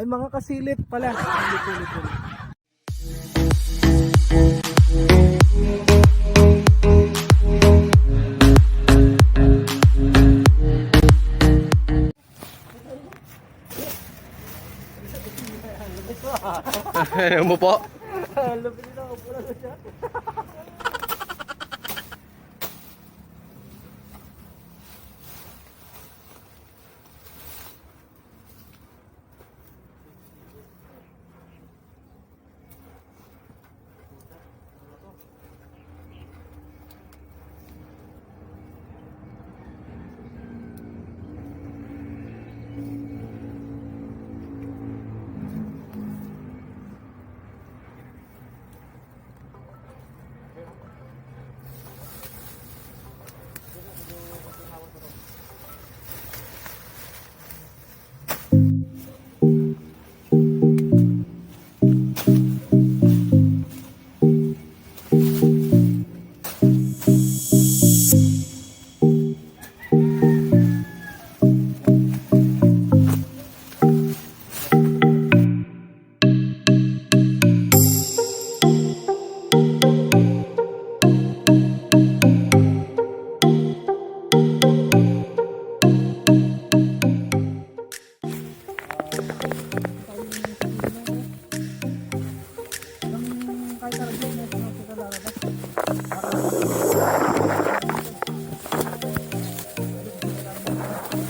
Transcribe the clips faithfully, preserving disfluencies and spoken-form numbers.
Ay, mga kasilip pala. Ulit, ulit, ulit. Ano mo po?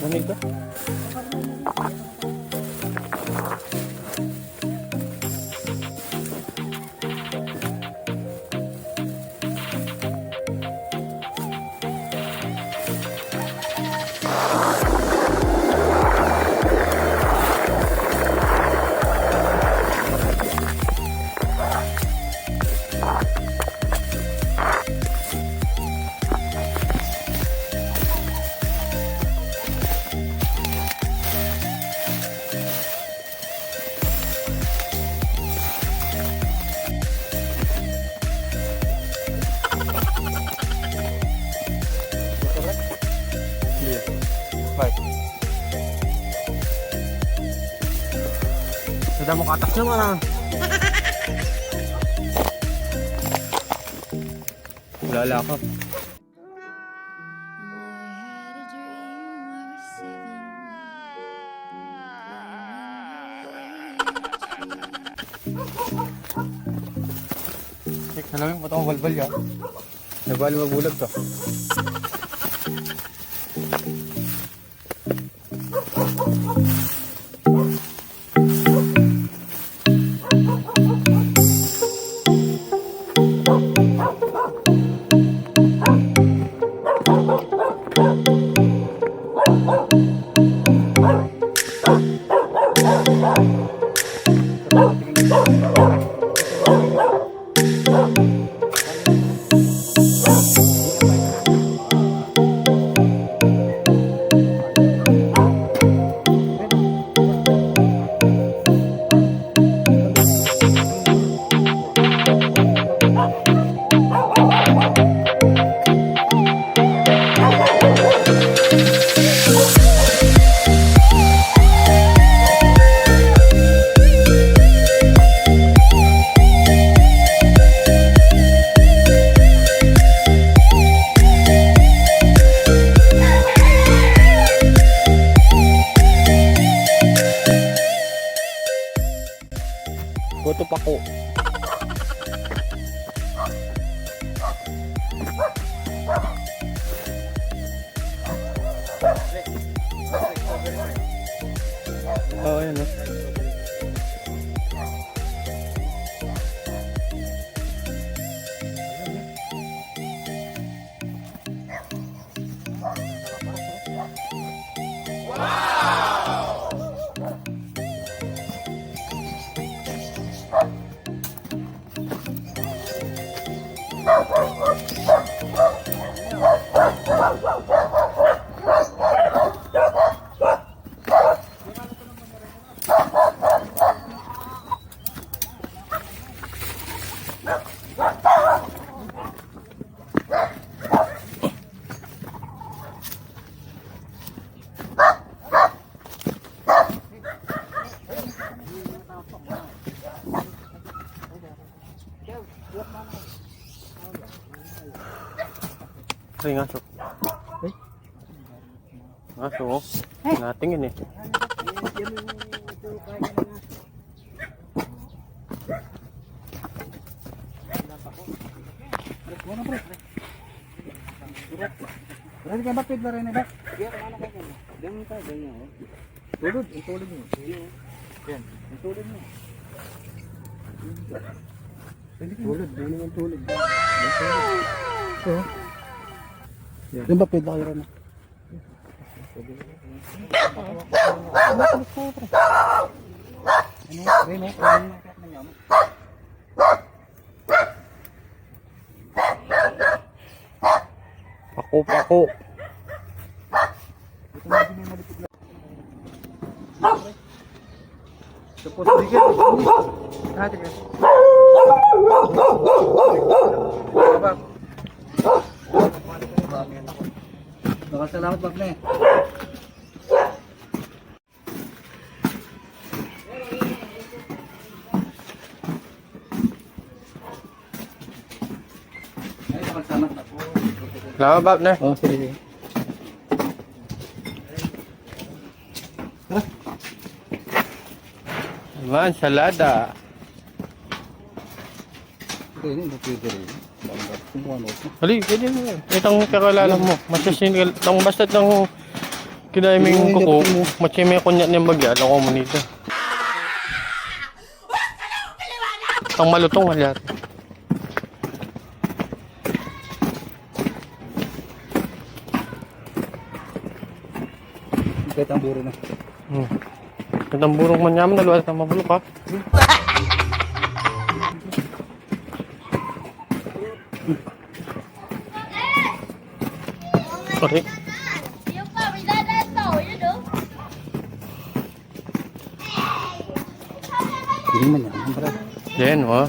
Lamig ka? Iya. Baik. Sudah mau katak semua. Wala ka. Tek, salamin, ba't ako balbal ya? Nabali magbulag to. Goto pako. Oo, yun, no? Ay, ngaso. Ay. Ngaso, oh. Natingin eh. Pre, ka ba pigla rin ba? Diyan ka, ganyan, oh. Tulod, ang tulod mo. Yan, ang tulod mo. Tulod, doon naman tulod. Ito. Yan. Yan ba, pwede kayo rin? Ano, pre, no? Paku, paku. Tapos, bigyan. Ah, sige. Salamat, Bak, ne. Salamat, Bak, ne. Oh, sige, sige. Tara. Naman, salada. Pwede, pwede rin. Kumuha na ako. Hali, pwede mo yan. Itang kakilala mo. Masasin, itang basta itang kinaiming kuko, matsime kunya niyang bagya, alam ko mo nito. Itang malutong, hali ata. Itang buro na. Hmm. Itang burong manyaman, dalawa itang mabulok, ha? Pare. Hindi man yan, ang pare. Yan, oh.